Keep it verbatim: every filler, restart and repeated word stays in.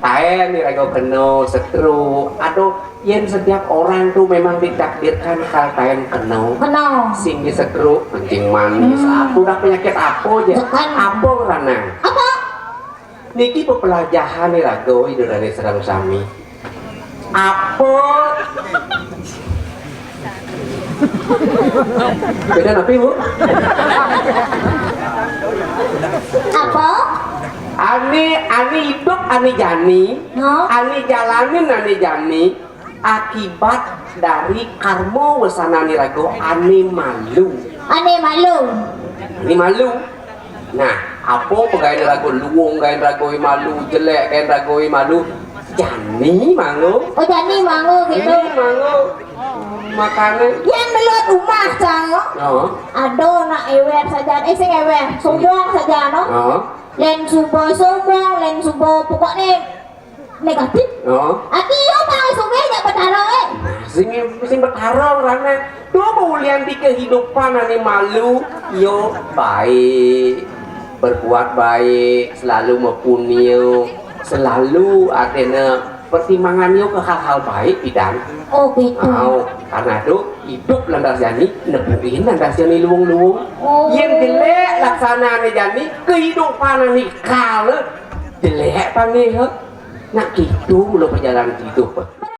Taén iraga kena stroke. Aduh, yén setiap orang tuh memang ditakdirkan kal taén kena. Kena. Sing di stroke, kencing manis, hmm, aku udah penyakit apa aja. Tekan. Apa ranang? Apa? Niki pepelajahan nih raga, ida dané sareng sami. Apa? Beda napi, Bu? Apa? Ané, ané idup, ané jani, no, ané jalanin, ané jani, akibat dari karma wesanané raga, ané malu. Ané malu. Ané malu. Nah, apa pegaén raga, luung gaén raga malu, jelék gaén raga malu? Jani mangga. Oh, jani mangga gitu. Jani mangga. Makané. Yén melihat rumah, Cang. Oh. Ada nak éwér saja, eh, sing éwér, sombong saja, no. Oh. Lén suba sombong, lén suba pokokné negatif. Oh. Ati yo paling suwe jak betara, eh. Sing, sing betara orangnya. Tuh, ulian di kehidupan ané malu, yo baik, berbuat baik, selalu mepunia, selalu adéna pertimbangan yo ke hal-hal baik, Bidan. Oh, gitu. Au, karena tuh hidup lantas jani, nepuin lantas jani luung-luung. Oh. Yén jelék laksanané jani, kehidupan ané kal jelék panggih. Nak gitu mula perjalanan hidup.